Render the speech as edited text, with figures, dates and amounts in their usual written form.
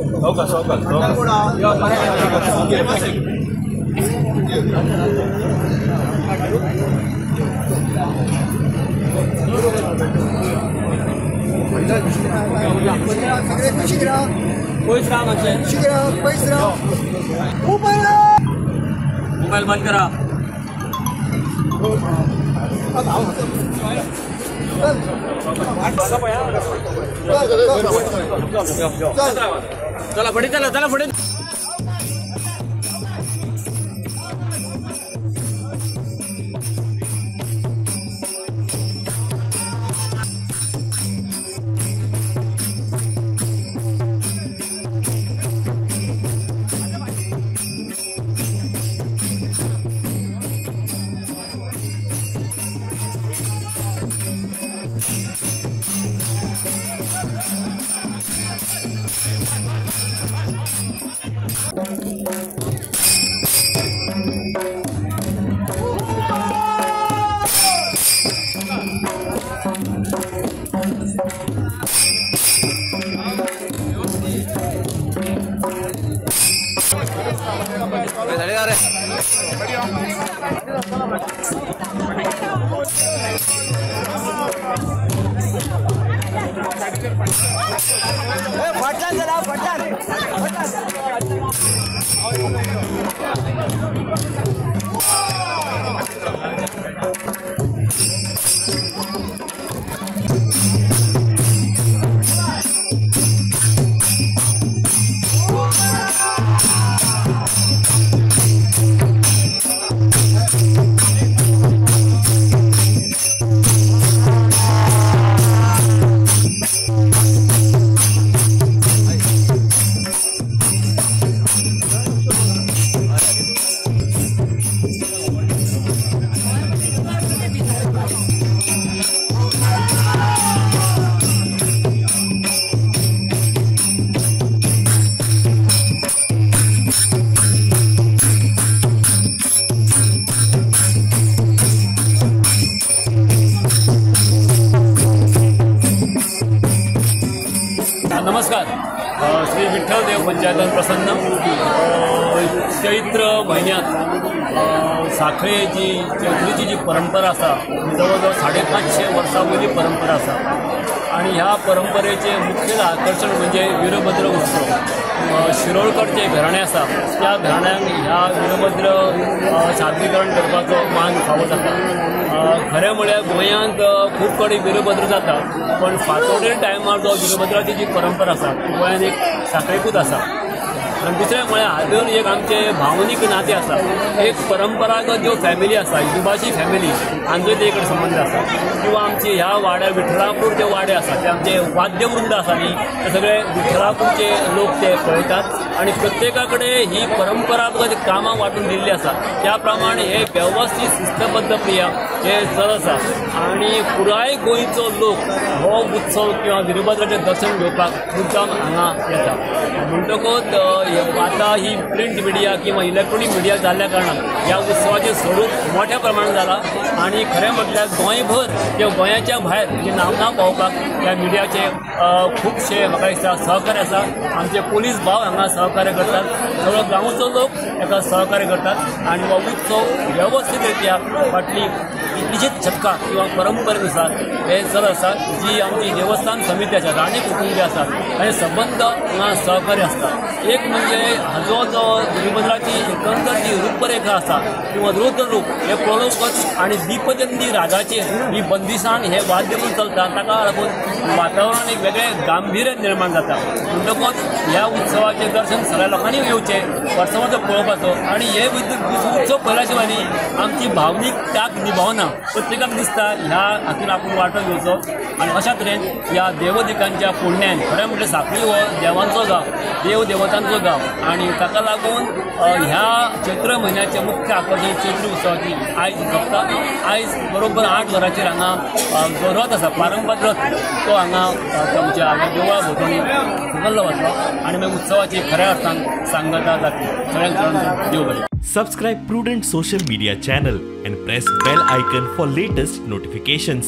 Mobile बंद करा. चला पुढे, चला चला पुढे. नमस्कार. श्री विठ्ठल देव पंचायतन प्रसन्न. चैत्र म्हयन्यांत साखळे जी चैत्रीची जी परंपरा आसा जवळ जवळ 550 वर्सां वयली परंपरा आसा आनी ह्या परंपरेचें मुखेल आकर्शण म्हणजे वीरभद्र उत्सव. शिरोडकर जे घराणें आसा त्या घराण्यांक ह्या वीरभद्र सादरीकरण करपाचो मान फावो जाता. खरें म्हळ्यार गोंयांत खूब कडेन वीरभद्र जाता, पण फातोडेर टायमार जो वीरभद्राची जी परंपरा आसा ती गोंयांत एक साखळेकूच आसा. आनी दुसरें म्हळ्यार हातून एक आमचें भावनीक नातें आसा, एक परंपरागत ज्यो फॅमिली आसा, हिंदुभाशी फॅमिली हांचो ते कडेन संबंद आसा. किंवा आमचे ह्या वाड्यार विठ्ठलापूर जे वाडे आसा ते आमचे वाद्यवृंद आसा न्ही, ते सगळे विठ्ठलापूरचे लोक ते पळयतात आनी प्रत्येका कडेन ही परंपरागत कामां वांटून दिल्ली आसा. त्या प्रमाणे हे वेवस्थीत शिस्तबद्ध क्रिया हे चलत आसा आनी पुराय गोंयचो लोक हो उत्सव किंवा वीरभद्राचें दर्शन घेवपाक मुद्दाम हांगा येता. म्हणटकूच आतां ही प्रिंट मिडिया किंवा इलेक्ट्रॉनीक मिडिया जाल्ल्या कारणान ह्या उत्सवाचें स्वरूप मोठ्या प्रमाणात जालां आनी खरें म्हटल्यार गोंयभर किंवा गोंयाच्या भायर म्हणजे नामना पावपाक ह्या मिडियाचे खुबशे म्हाका दिसता सहकार्य आसा. आमचे पोलीस भाव हांगा सहकार्य करतात, सगळो गांवचो लोक हाका सहकार्य करतात आनी हो उत्सव वेवस्थीत रित्या फाटली कितलीशीच शतकां किंवा परंपरेनुसार हे चलत आसा. जी आमची देवस्थान समिती आसा, राणी कुटुंबी आसात, हे संबंद हांगा सहकार्य आसता. एक म्हणजे हाजो जो वीरभद्राची एकंदर जी रूपरेखा आसा किंवा रुद्ररूप हे पळोवपच आनी दीपचंदी रागाचे ही बंदिशान हे वाद्य म्हणून चलता, ताका लागून वातावरण एक वेगळें गांभीर्य निर्माण जाता. म्हणटकूच ह्या उत्सवाचें दर्शन सगळ्या लोकांनी येवचें, वर्सभर पळोवपाचो आनी हे उत्सव पळयल्या शिवाय न्ही आमची भावनीक ताक निभावना. प्रत्येकाक दिसता ह्या हातून आपूण वांटो घेवचो आनी अशा तरेन ह्या देवदिकांच्या पुण्यान खरें म्हटल्यार साखळी हो देवांचो गांव, देव देवतांचो गांव आनी ताका लागून ह्या चैत्र म्हयन्याचें मुख्य आकर्शण चैत्र उत्सवाची आयज सोंपता. आयज बरोबर 8 वरांचेर हांगा जो रथ आसा पारंपारीक रथ तो हांगा आमच्या हांगा देवळा भोंवतणी फुगल्लो वतलो आनी मागीर उत्सवाची खऱ्या अर्थान सांगता जातली. सगळ्यांक देव बरें. Subscribe Prudent Social Media channel and press bell icon for latest notifications.